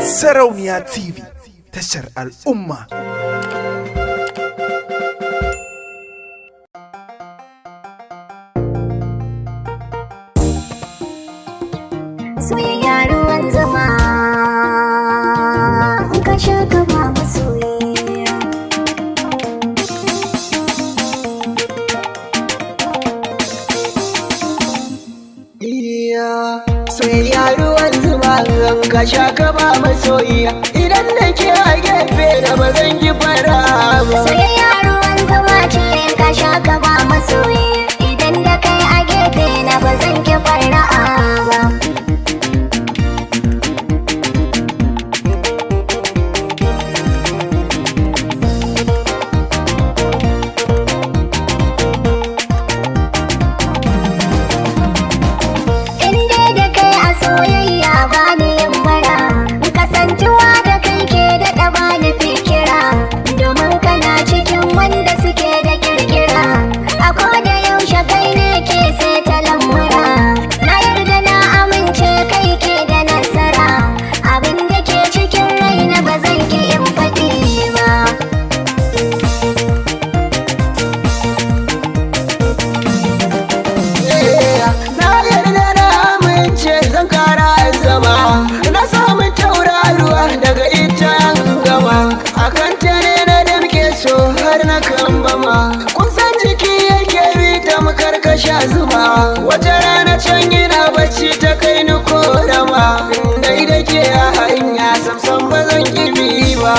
Sarauniya TV, tashar al'umma. Soyayya ruwan zuma, in ka sha ka ba masoyiya. Iya, soyayya ruwan zuma, zan ka sha ka ba masoyiya. Idan da ke a gefe da ba zan ki fara ba. Soyayya ruwan zuma ce, in ka sha ka ba masoyi. Idan da kai a gefe na, ba zan ki fara'a ba. In dai da kai a soyayya, ba ni yin bara. Kasancewa da kai ke daɗa ba ni fikira, domin kana cikin wanda suke da kirkira. A koda yaushe kai ne ke ta lamura. Na yarda, na amince, kai ke da nasara. Abin da ke cikin raina ba zan ki in faɗi ba. Iya, na yarda na amince, zan kara zama. Na samu tauraruwa, daga ita an gama. Akan ta ne na damke so har na kambama. Kun san jiki yake bi ta makarkasha zuma. Wata rana can ina bacci ta kai ni korama. Dai da ke a hanya, samsam ba zan ki bi ba.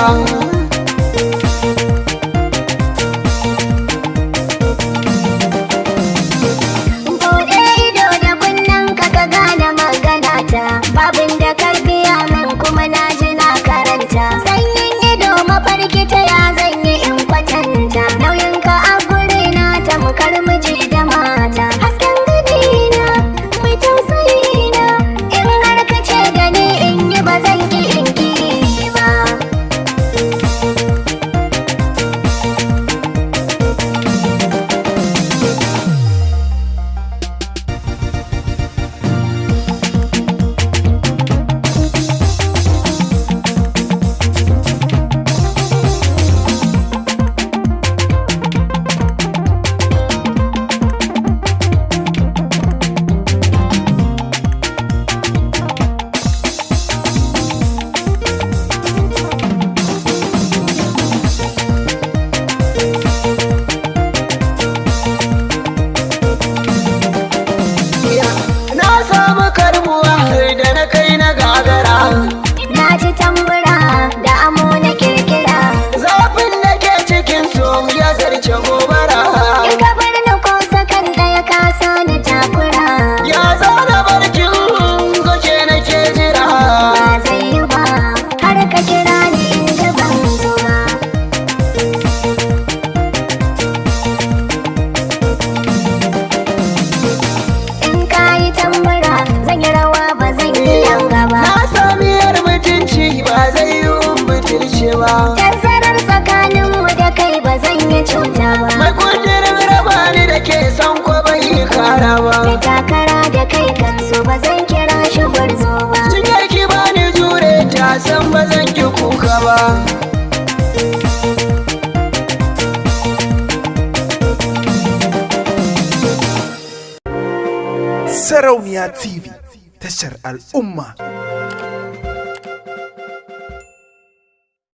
Buɗe ido da kunnen ka, ka gane magana ta. Babin da ka biya min kuma na ji na karanta. Sanyin ido mafarki, ta ya zan yi in kwatanta? Nauyin ka a guri na tamkar miji da mata. Hasken gani na, mai tausayi na, in har ka ce da ni in yi, ba zan ki in ki ba. Na samu karbuwa da na kai na gagara. Na ji tambura da amo na kirkira. Zafin da ke cikin so ya zarce gobara. In ka bar ni ko sakan ɗaya, ka sani takura. Ya zana barkin zoke nake jira. Ba zai yi ba, har ka kira ni in ji ban zo ba. In ka yi tambura, zan yi rawa, ba zan yi yanga ba. Na sami yar mutunci, ba zai yi mutunci ba. Tazarar tsakaninmu da kai, ba zan yi cuta ba. Mai kudirin raba ni da ke san ko bai yi kara ba. Da takara da kai kansu, ba zan kira shi gwarzo ba. Cinyar ki ba ni jure ta, san ba zan ki kuka ba. Sarauniya TV, tashar al'umma.